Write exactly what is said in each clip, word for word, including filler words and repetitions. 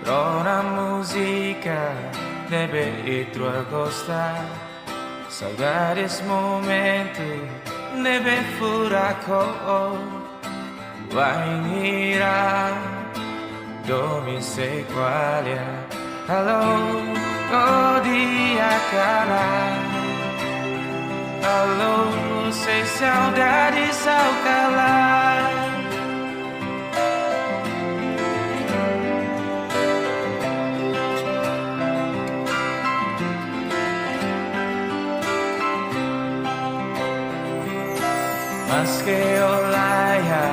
Rona múzika ne'ebé ita gosta. Saudades momentu ne'ebé furak ho. Bainhira domin sei ko'alia. Alô, ó di'ak ka lae? Alô, ó sente saudades ha'u ka lae? Maske ó la iha,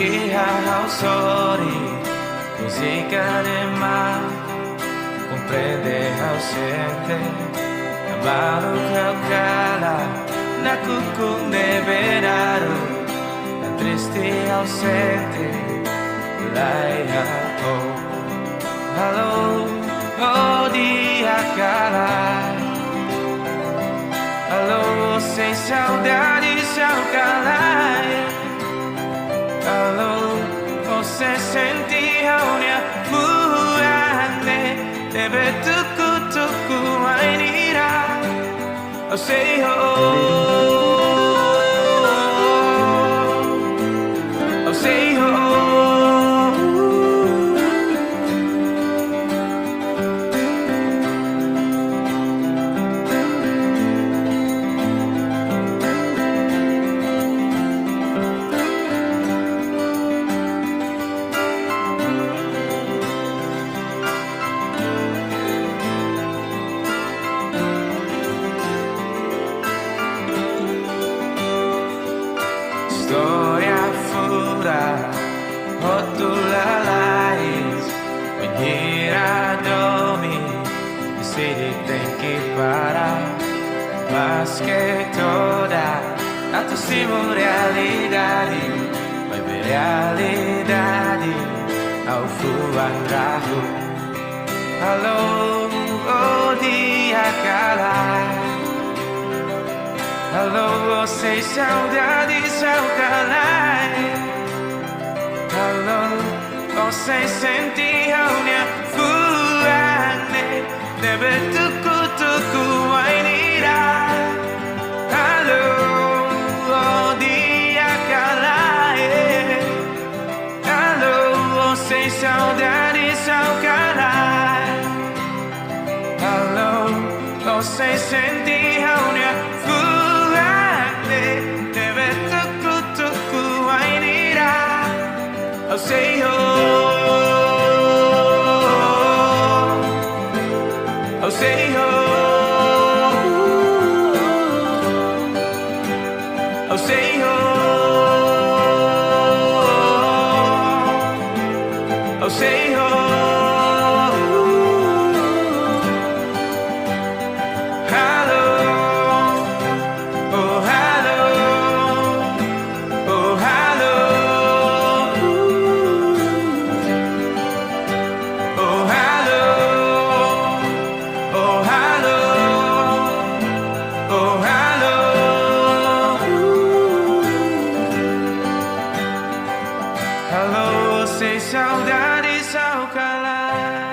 iha ha'u sori. Múzika ne'e mak komprende ha'u sente. Balu kau kala, nakukun ne'ebé naruk. Triste ausente, la iha ó. Alô, ó di'ak ka lae? Alô, ó sente saudades ha'u ka lae? Alô, ó sei sente ha'u-nia fuan ne'e ne'ebé tuku-tuku bainhira ó sei ho, ó sei ho. Istória furak, hotu lalais, bainhira domin, deside tenke para. Maske toda, atu simu realidade, maibé realidade, ha'u fuan rahun. Alô, ó di'ak ka lae? Alô, ó sente saudades ha'u ka lae? Alô, ó sei sente ha'u-nia fuan ne'e ne'ebé tuku-tuku bainhira? Alô, ó di'ak ka lae? Alô, ó sente saudades ha'u ka lae? Alô, ó sei sente ha'u-nia fuan ne'e ne'ebé tuku-tuku bainhira? Ó sei ho, ó sei ho. Ó sei ho, ó sei ho. Alô, oh alô, oh alô, oh alô. Oh alô, oh alô. Alô, ó sente saudades ha'u ka lae?